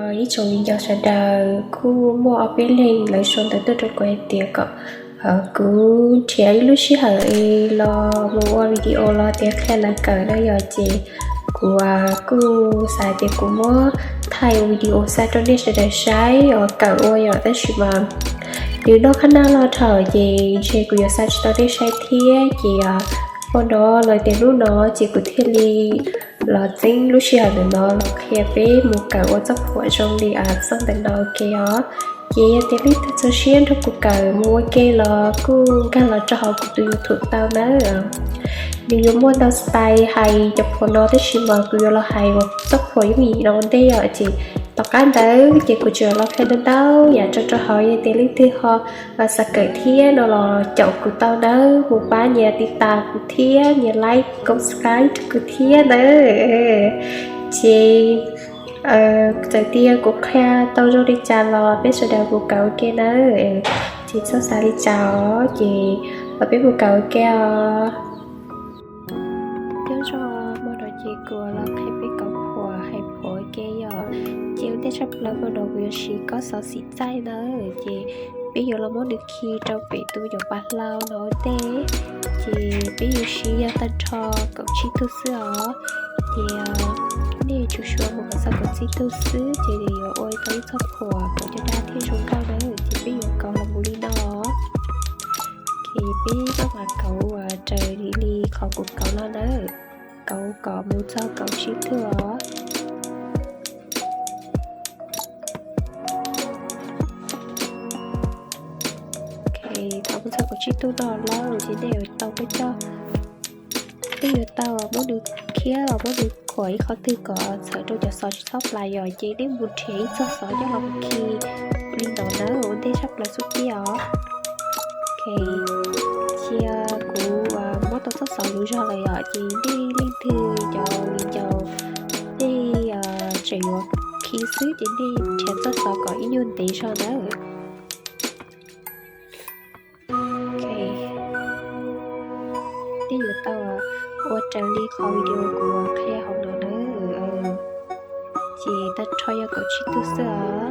Ib tsoom viv ncaus sawv daws, kuj muaj ob peb leeg lawv sau ntawv tuaj rau kuv hais tias kom kuv nrhiav ib lub sij hawm los mus ua video los tias qhia lawv kawm no yom, ces kuv kuj xav tias kuv muab thaij video xa rau nej sawv daws saib os, kawm ua yom, tab sis mas nws noj qab nag loj dhau ces ntshe kuv yuav xa tsis tau nej saib thiab ces, ua no lawv tias hnub no ces kuv thiaj li los txeeb lub sij hawm ntawm no los qhia peb mus kawm ua txoj phuam zoo li txoj ntawm no ua ke os. Ces yog tias leej twg txaus siab nrog kuv kawm mus ua ke los kuj nkag los rau hauv kuv tus YouTube tau nawb. Nws yuav muaj ntau style hais cov phuam no tab sis mas kuv yuav los hais uas txoj phuam yooj yim no ua ntej yom, ces tom qab ntawd ces kuv tseem los qhia ntau ntau yam rau rau hauv. Yog tias leej twg ho xav kawm thiab no los caum kuv tau nawb, mus pab nias tiv tas kuv thiab nias like, subscribe rau kuv thiab nawb. Ces txawm tias kuv qhia tau zoo li cas los peb sawv daws mus kawm ua ke nawb. Ces txhob xav li cas os, ces los peb mus kawm ua ke os. Nyob zoo, hmo no ces kuv los qhia peb kawm phuam, hais phuam ua ke yom. Ces ua ntej tshaj plaws hmo no kuv yuav siv kob xov xim txaij nawb, ces peb yuav los muab nws khi rau pem tus nyuam pas hlau no ua ntej. Ces peb yuav siv yog tag nrho kaum tsib tug xwb os. Ces nej tsuas xyuas mus kom txog kaum tsib tug xwb ces nws yuav ua tau ib txoj phuam kom caj dab thiab zoo nkauj nawb. Ces peb yuav kauv los mus li no. Ces peb maj mam kauv raws li qhov kuv kauv no nawb, kauv kom mus txog kaum tsib tug os. Thaum mus txog kaum tsib tug no lawm ces nej yuav tau muab coj, nej yuav tau muab nws khiab los muab nws khuam ib qhov twg kom txhawv rau cov xov tsis txhob plas yom. Ces nej mus nrhiav ib txoj xov coj los mus khi li no nawb, ua ntej tshaj plaws xub tiag os. Cia kuv muab tau txoj xov lus zog lawm yom, ces nej leej twg cov viv ncaus nej tseem yuav khi xwb ces nej nrhiav txoj xov kom ib nyuag ntev zog nawb. Nej yuav tau ua raws li qhov video kuv qhia hauv no nawb. Ces tag nrho yog kaum tsib tug xwb os.